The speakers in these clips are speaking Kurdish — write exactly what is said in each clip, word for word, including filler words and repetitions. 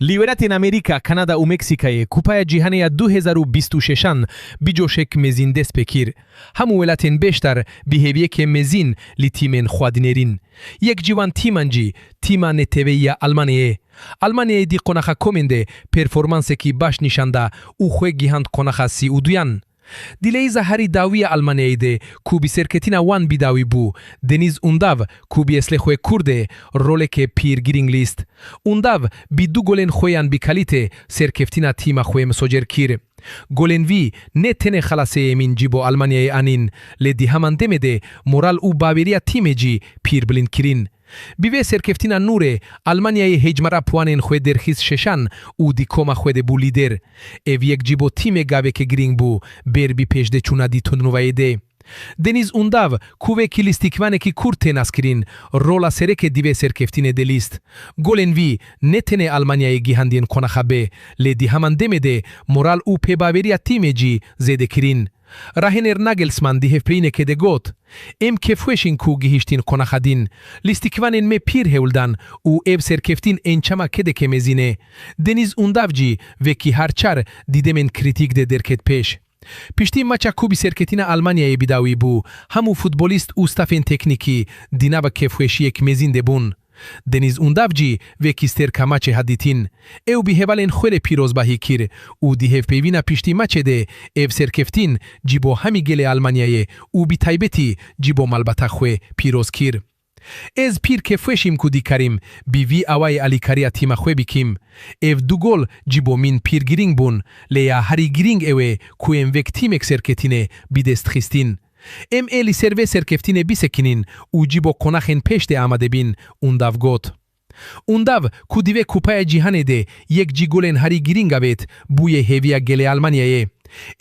Li welatên Amerîka, Kanada û Meksîkayê Kupaya Cîhanê ya du hezar û bîst û şeşan bi coşek mezin dest pê kir. Hemû welatên beşdar bi hêviyeke mezin li tîmên xwe dinêrîn. Yek ji wan tîman jî tîma neteweyî ya Almanyayê. Almanyayê di qonaxa komên de performansekî baş nîşan da û xwe gihand qonaxa sî û duyan. Di leyîza herî dawî ya Almanyayê de ku bi serketina wan bi dawî bû, Deniz Undav ku bi eslê xwe kurd e, roleke pîr girîng lîst. Undav bi du golên xwe yan bi kalîte serkeftina tîma xwe misocer kir. Golên vî ne tenê xelaseyê mîn ji bo Almanyayê anîn, lê di heman demê de moral û baweriya tîmê jî pîr bilind kirîn. Bi vê serkeftina nû re Almanyayê hejmara puanên xwe derxist şeşan û di koma xwe de bû lîder. Ev yek ji bo tîmê gaveke girîng bû, ber bi pêşdeçûna di turnuvayê de. Deniz Undav, ku wekî lîstikvanekî kurd tê naskirîn, rola sereke di vê serkeftinê de lîst. Golên vî ne tenê Almanyayê gihandiyên qonaxa B, lê di heman demê de moral û pêbaweriya tîmê jî zêde kirîn. Rahêner Nagelsmann di hevpeyînekê de got, Em kêfxweş in ku gihiştîn qonaxa din. Lîstikvanên me pîr hewl dan û ev serkeftin encama kedeke mezin e. Deniz Undav jî wekî her çar di demên krîtîk de derket pêş. Piştî maça ku bi serketina Almanyayê bi dawî bû, hemû futbolîst û stafên teknîkî di nava kêfxweşiyek mezin de bûn. Deniz Undav jî wekî stêrka maçê hat dîtin. Ew bi hevalên xwe re pîrozbahî kir û di hevpeyvîna piştî maçê de ev serkeftin ji bo hemî gelê Almanyayê û bi taybetî ji bo malbata xwe pîroz kir. Ez pîr kêfxweş im ku dikarîm bi vî awayî alîkariya tîma xwe bikim. Ev du gol ji bo min pîr girîng bûn, lê ya herî girîng ew e ku em wek tîmek serketine bi dest xistin. Em ê li ser vê serkeftinê bisekinîn û ji bo qonaxên pêş de amade bin, Undav got. Undav, ku di vê Kupaya Cîhanê de yek ji golên herî girîng avêt, bûye hêviya gelê Almanyayê.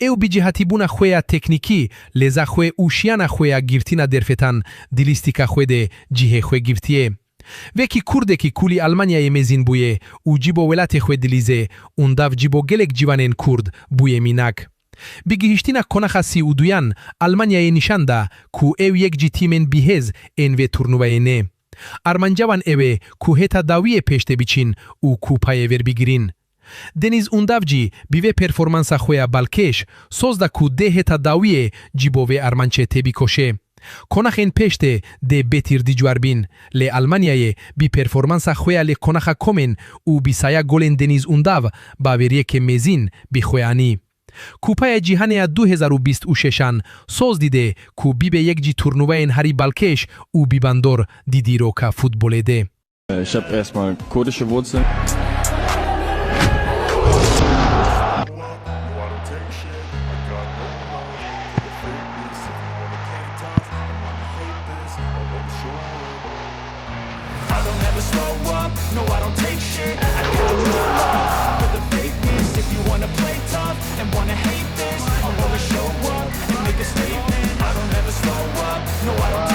Ew bi cihatîbûna xwe ya teknîkî, leza xwe û şiyana xwe ya girtina derfetan di lîstika xwe de cihê xwe girtiye. Wekî kurdekî ku li Almanyayê mezin bûye û ji bo welatê xwe dilîze, Undav ji bo gelek ciwanên kurd bûye mînak. Bi gihiştina qonaxa sî û duyan, Almanyayê nîşan da ku ew yek ji tîmên bihêz ên vê turnuvayê ne. Armanca wan ew e ku heta dawiyê pêş de biçin û kupayê werbigirin. Deniz Undav jî bi vê performansa xwe ya balkêş soz da ku dê heta dawiyê ji bo vê armancê têbikoşe. Qonaxên pêş de dê bêtir dicwar bin, lê Almanyayê bi performansa xwe ya li qonaxa komên û bi saya golên Deniz Undav baweriyeke mezin bi xwe anî. Kupaya Cîhanê ya du hezar û bîst û şeşan soz dide ku bibe yek ji turnuvayên herî balkêş û bi bandor di dîroka futbolê de. Ich habe erstmal kurdische Wurzeln. I don't ever slow up, no, I don't take shit. I got no love for the fakeness. If you wanna play tough and wanna hate this, I'll always show up and make a statement. I don't ever slow up, no, I don't